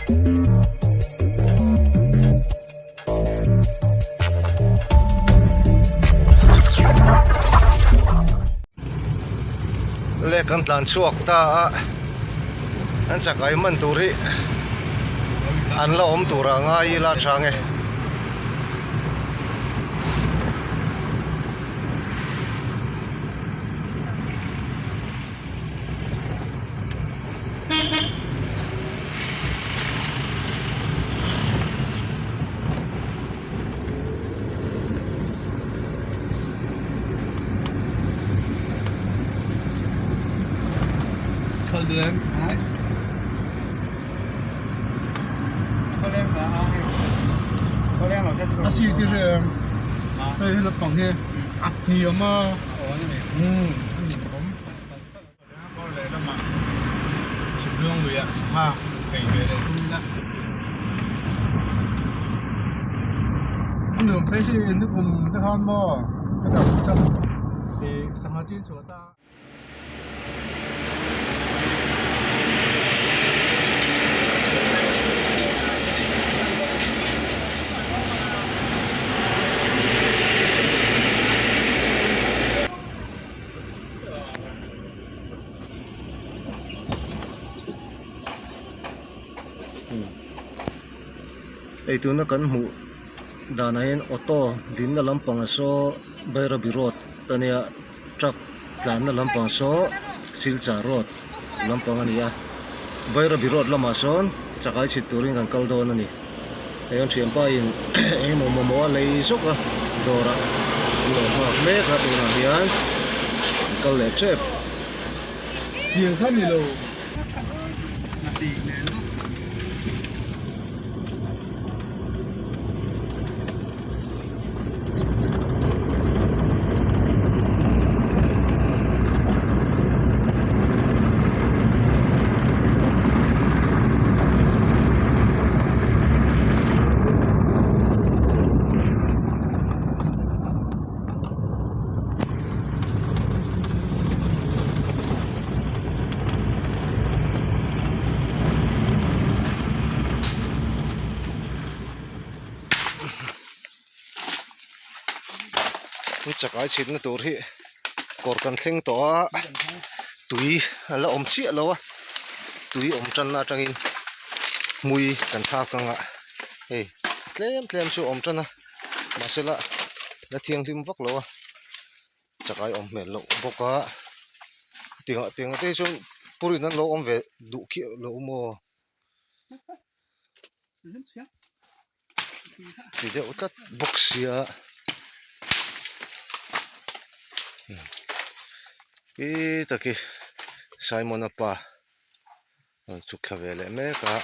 Le kan tlan chhuak ta a an chakai man tur hi an la awm tur ah ngai ila chang e. A seat hi hre em hei hi lampang hi a hniam a a ninawm. Kawr leh lamah chhimluang luiah sangha ei ve leh thung ila a nuam phei si nikum te khan maw ka dam chang ih sangha chin chhuah ta. Hei tuna kan hmuh danah hian auto dinna lampangah saw Bairabi road a nia truck tlanna lampang saw Silchar road lampang a ni a Bairabi road lamah sawn chakai chhit turin kan kal dawn a ni hei an thianpa in engemaw mamawh a lei zawk a dawrah an lo nghak mek a tunah hian an kal leh tep. Tiang kha ni lo. Chakai chhitna tur hi kawr kan thleng tawh a tui a la awm chiah lo a tui awm tanna atangin hmui kan thlak ang a hei tlem tlem chu a awm tan a mahsela la thianghlim vak lo a chakai awm hmel loh bawk a tiangah tiangah te hi chuan purin an lo awm ve duh khiah lo maw. Ti deuh tlat bawk sia i taki Simon-a pa rawn chhuk thla ve leh mek a.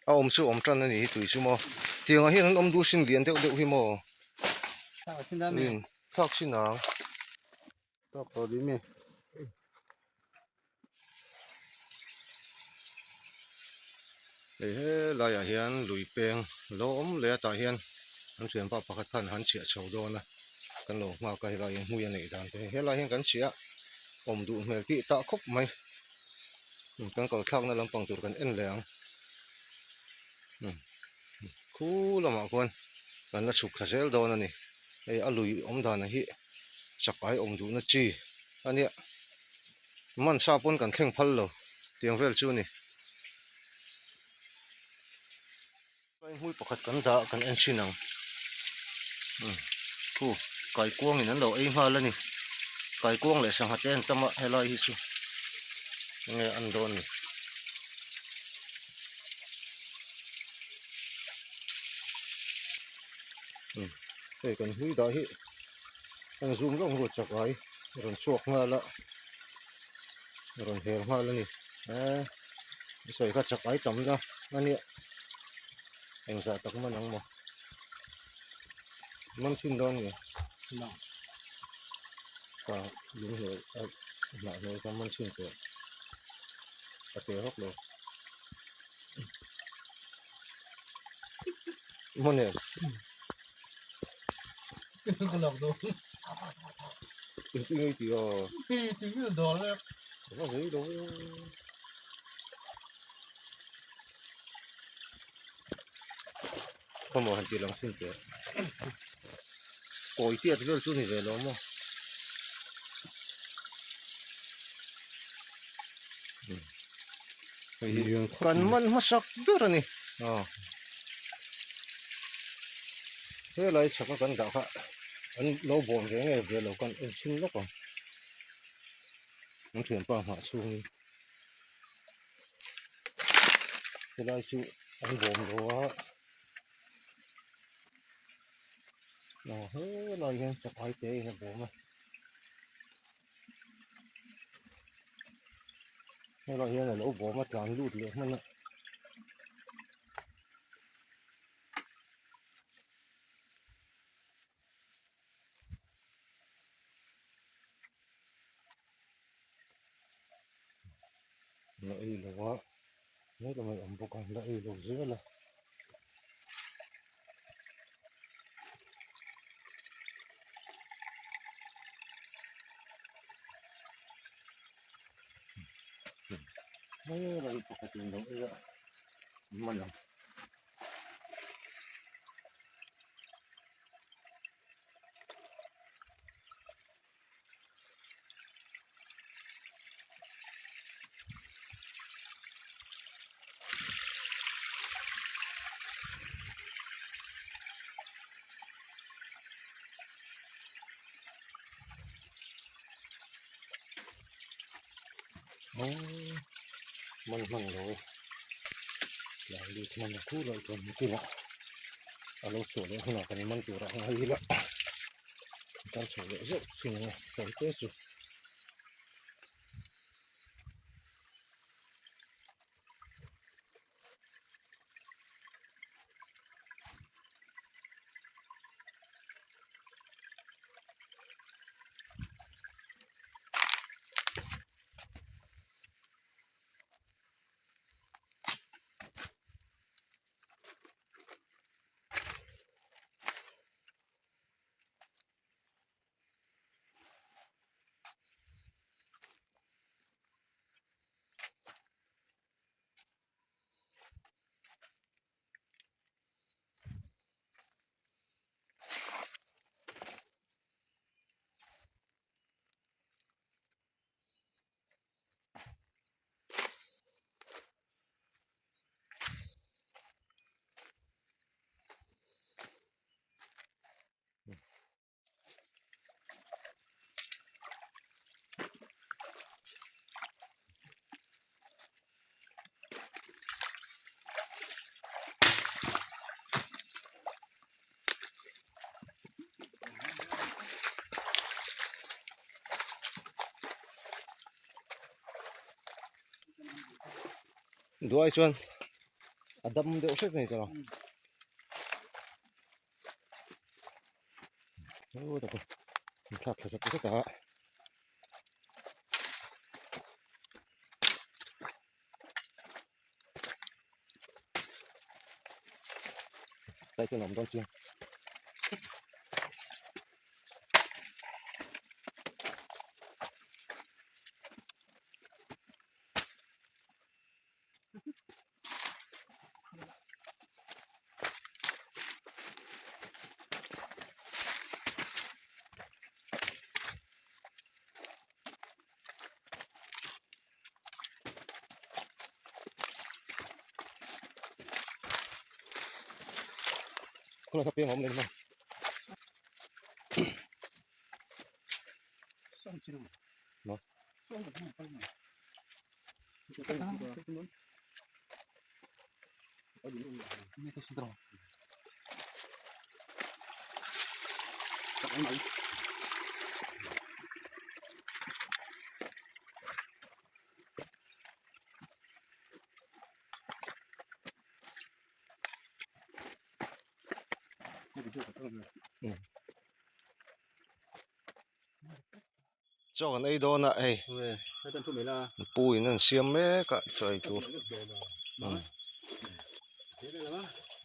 A awm chu awm tan a ni hi tui chu maw tiangah hian an awm duh sin lian deuh deuh hi maw thlak chin ang. Hei helaiah hian lui peng lo awm leh a tah hian an thianpa pakhat khan han chhiah chho dawn a kan lo nghak a helaiah hian hmui a neih dan te hi helaiah hian kan chhiah awm duh hmel tih tah khawp mai kan kal thlakna lampang tur kan en leh ang khu lamah khuan kan la chhuk thla zel dawn a ni hei a lui awm danah hi chakai awm duhna chi a nia. Man sa pawn kan thleng phal lo tiang vel chu a ni. Hmui pakhat kan dah kan en thin ang khu kaikuang in an lo ei nghal a ni kaikuang leh sangha te an tam a helai hi chu enge an dawn ni. Hei kan hlui dah hi. An zoom rawng ruat chak ai rawn chhuak nghal a rawn hel nghal a ni eee a sawi kha chak ai tam na a nia engzah tak man ang maw man chhin dawn nge ka lung hnuai a hnah hnuai kha man chhin teh a teh vak lo. Maw nen? Ka lak dawn. Engtin nge i tih a? Hei tui vel dal e. Ka va zei lo e. Khawmaw han tih lang thin teh. Kawi tiat vel chu ni ve lo maw? Hei hi kan man hmasak ber a ni. Helai chhaka kan dah kha an lo bawm ve nge ve lo kan en chhin lawk ang. An thianpa nghah chhungin. Helai chu an bawm lo a. Aw helai hian chakai te in a bawm a. Helai hian a lo bawm a tlan lut leh hman a. La ei lo a mek a awm bawk a la ei lo zel a. Hei pakhat in lo ei a man ang. Man hman lo e tlai lut hman a khu loh chuan nikinah a lo chhuah leh hunah kan man tur ah ngai ila kan chhuah leh zeuh thin ang a sawi te chu. Duai chuan a dam deuh hrek a ni tawh a. Thlak thla zak zak a. Tlai chuan a awm dawn chiang. Khawlai kha piang a awm leh emaw. Maw. Chaw kan ei dawn a hei pu in an siam mek a chaw ei tur.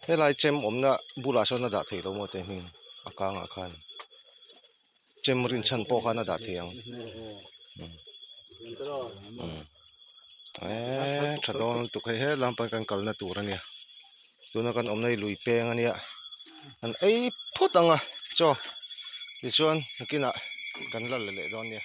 Helai chem awmna bulah sawn a dah theih loh maw teh hming a kangah khan chem rinchhan pawh khan a dah thei ang eee tha dawn lutuk hei he lam pang kan kalna tur a nia tuna kan awmna hi lui peng a nia an ei phawt ang a chaw tichuan nakinah kan la la leh dawn nia.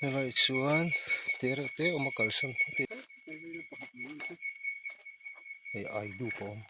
Helai chuan te reuh te awm a kalsan phawt i hei aidu pawh a awm.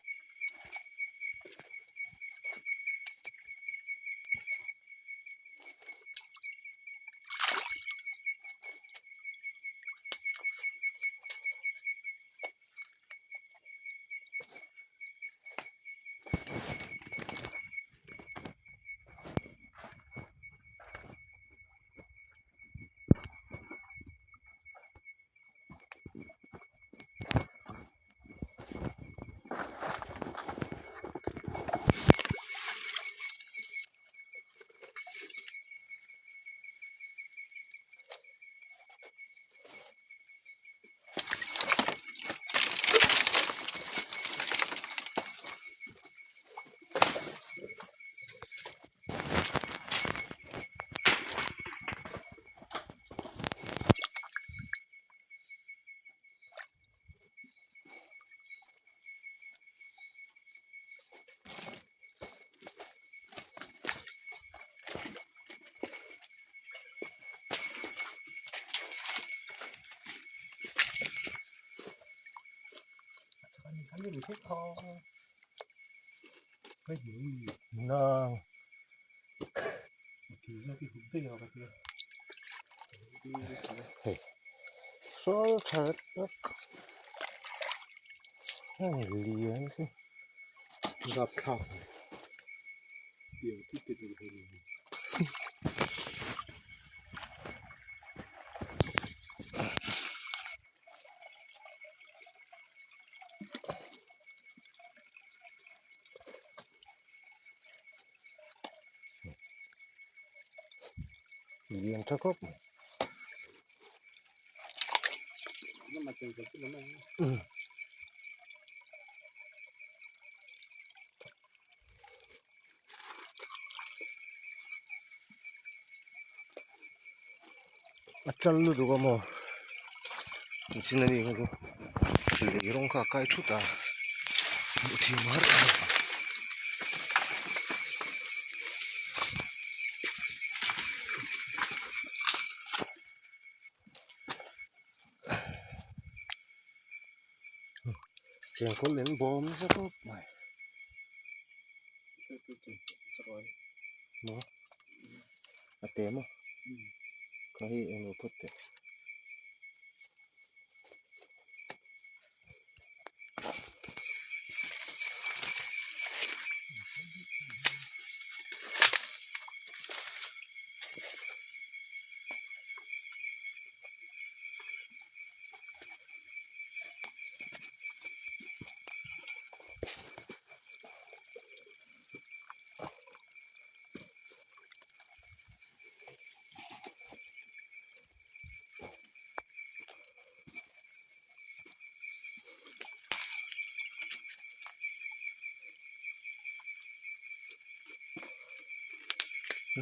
Nang hei sawi tha tak hei lian si Rapthlak Lian tha khawp mai. A chal lutuk a maw nichin a ni kha chu lei rawng kha a kai thut a hmuh thiam har a ni. Chengkawl in bawm nasa khawp mai maw a te maw kha hi eng lo phawt teh.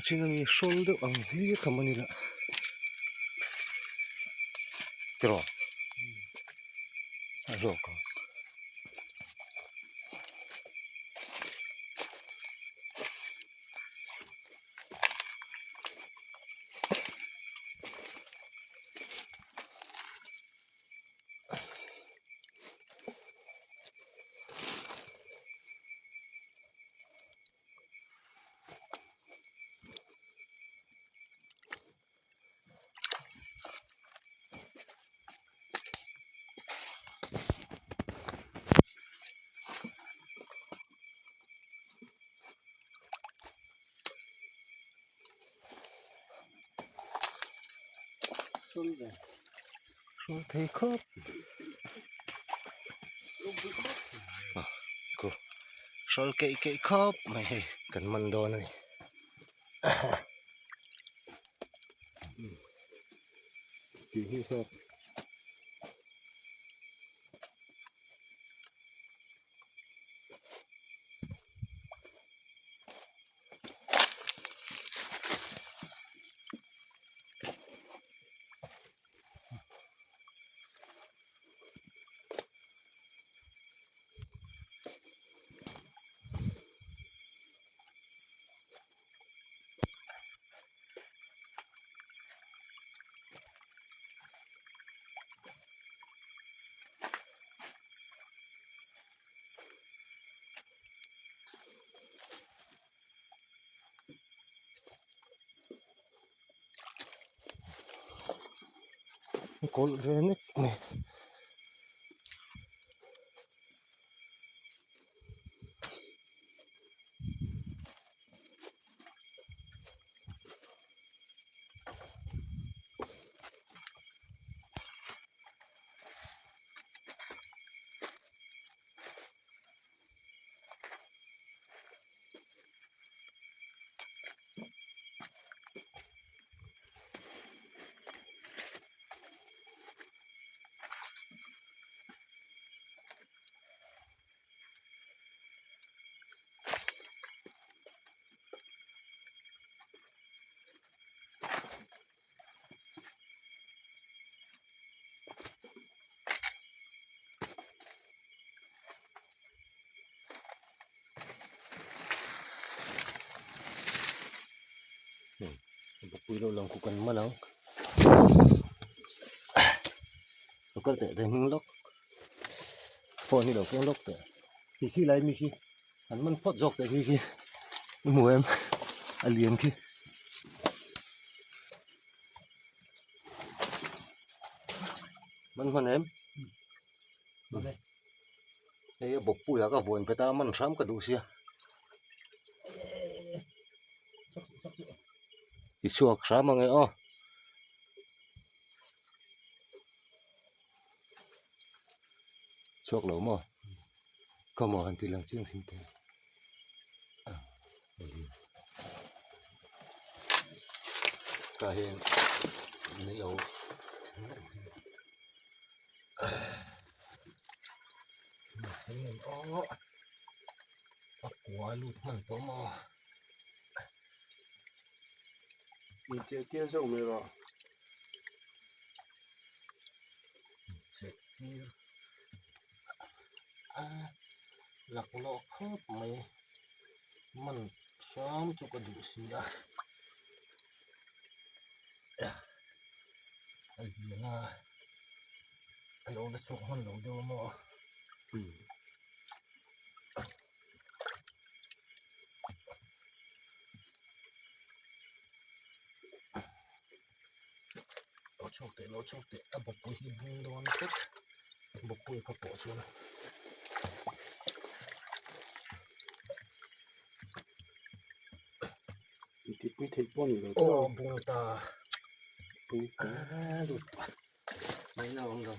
Chin ami hrawl deuh ang hlir kha mawni lah tiraw a hlawk ang. Hrual thei khawp a khu hrual keih keih khawp mai hei kan man dawn a ni Tih hi sawt. Kawlh ve nek mai. Pui lo lang ku kan man ang lo kal teh teh hming lawk phone hi lo keng lawk teh khi khi lai mi khi an man phawt zawk teh khi khi i hmu em a lian khi. Man hman em hei a bawkpuiah ka vawn pet a man hram ka duh sia ti chhuak hram ang e aw. Chhuak lo maw come on tih lang chiang sin teh tah hian min lo a kua lut hman tawh maw. Inchehtir zawk mai rawh. Inchehtir a laklawh khawp mai man hram chu ka duh si a a lian a a lo la chhuak hman lo deuh a maw. Lo chhuak teh lo chhuak teh a bawkpui hi bung dawn tlat bawkpui ka pawh chuan Tihpui theih pawh a ni lo aw bung ta lut mai na awm lo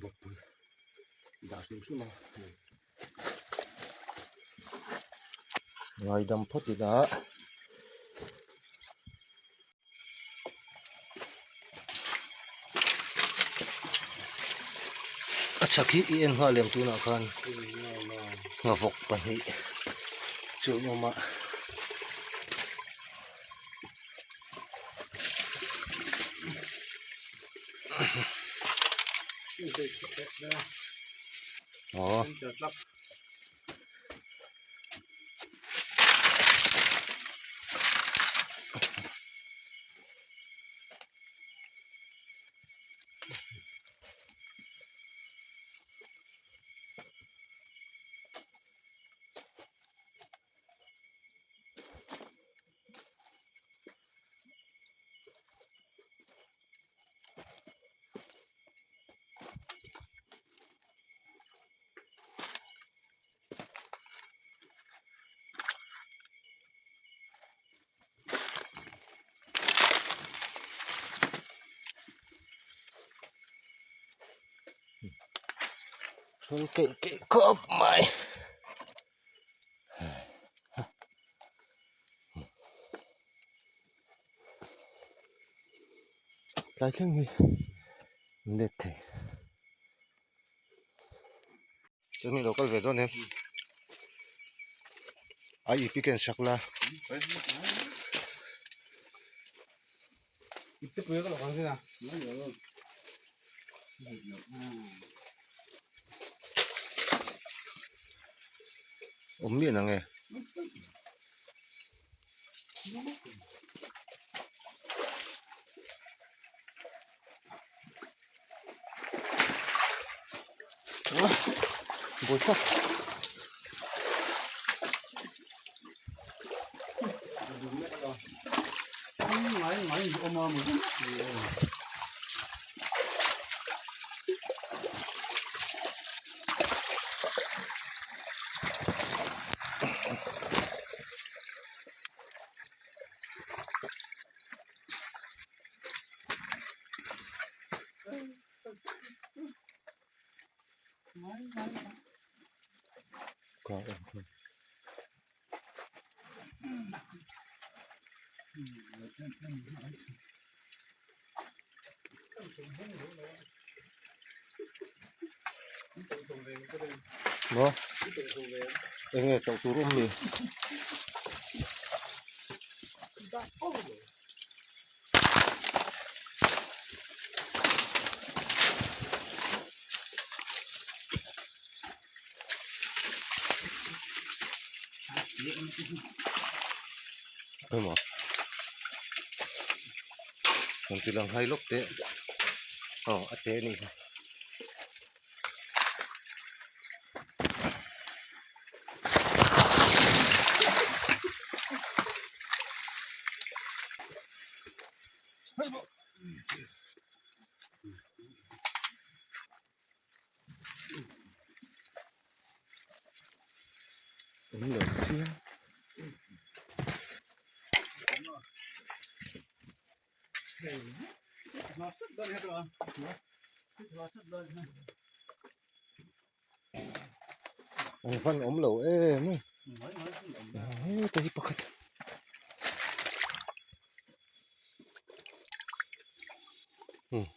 bawkpui dah hrim hrim a ngaidam phawt ila a chhak hi i en nghal em tunah khan nghavawk pahnih chu an awm a. Aw. Hmel keih keih khawp mai. Tlai thleng hi an let thei. Chuan i lo kal ve dawn em? A i pi ken sak la. Awm miah nang e. Buai thlak. Ka awm thung. Maw eng nge tawh tur awm ni? Emaw rawn ti lang hai lawk teh aw a te a nih hi. Awm lo chiang. Ang van awm lo em e. Heta hi pakhat. Hmm.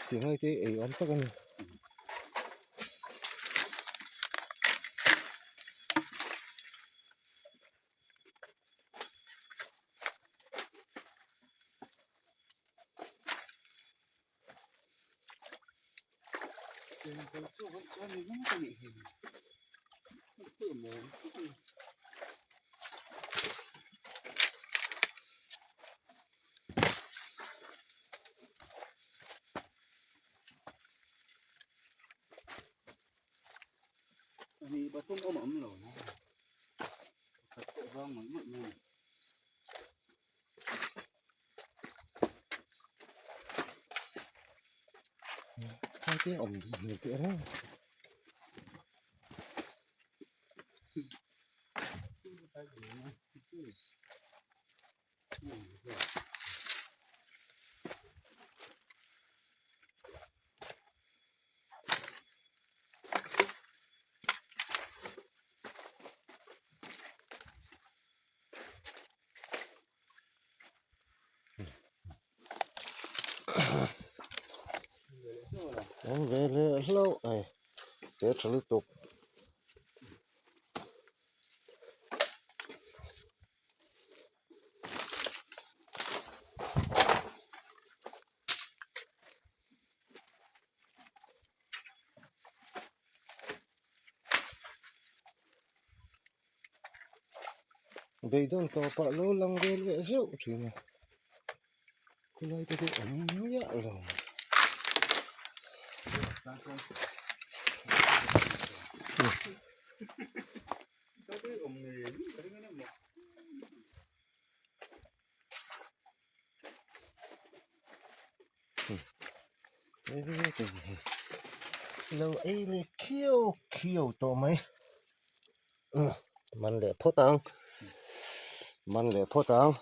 Tiang lai te ei awm tak a ni. Hai te awm hmel teh reng. Awm ve leh hlauh a ni he tha lutuk. Beidawn tawpah lo lang vel leh zeuh thin a khawlai te chu awm miah lo. Lo ei leh khiau khiau tawh mai man leh phawt ang man leh phawt ang.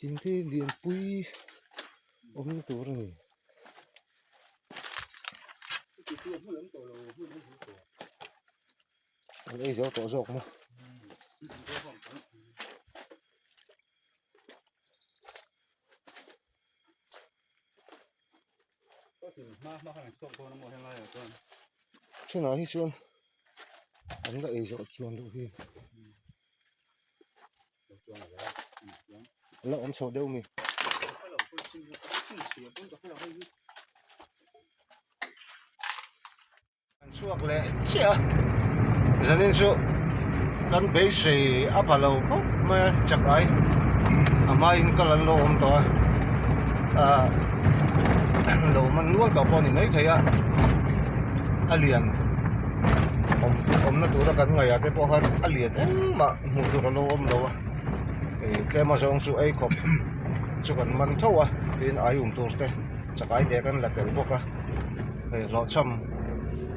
Thing hi lianpui awmna tur a ni. An ei zo tawh zawk maw. Thenah hi chuan an la ei zawh chuan duh hi a la awm chho deuh a mi. Kan chhuak leh chiah a, zanin chu kan beisei a pha lo khawp mai a chak ai a hmain kal an lo awm tawh a ah lo man nual tawh pawh a ni maithei a a lian awm awmna tura kan ngaih ah te pawh khan a lian engmah hmuh tur a lo awm lo a ih tlem a zawng chu ei khawp chu kan man tho a tin ai um tur te chakai ve kan la tel bawk a. Hei hlawhchham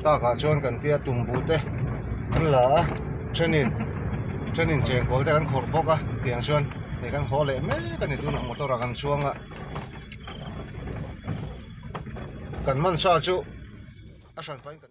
takah chuan kan tia tumbu te an la a thenin thenin chengkawl te an khawrh bawk a tiang chuan hei kan haw leh mek a ni tunah motor ah kan chuang a kan man sa chu a hran pahin kan.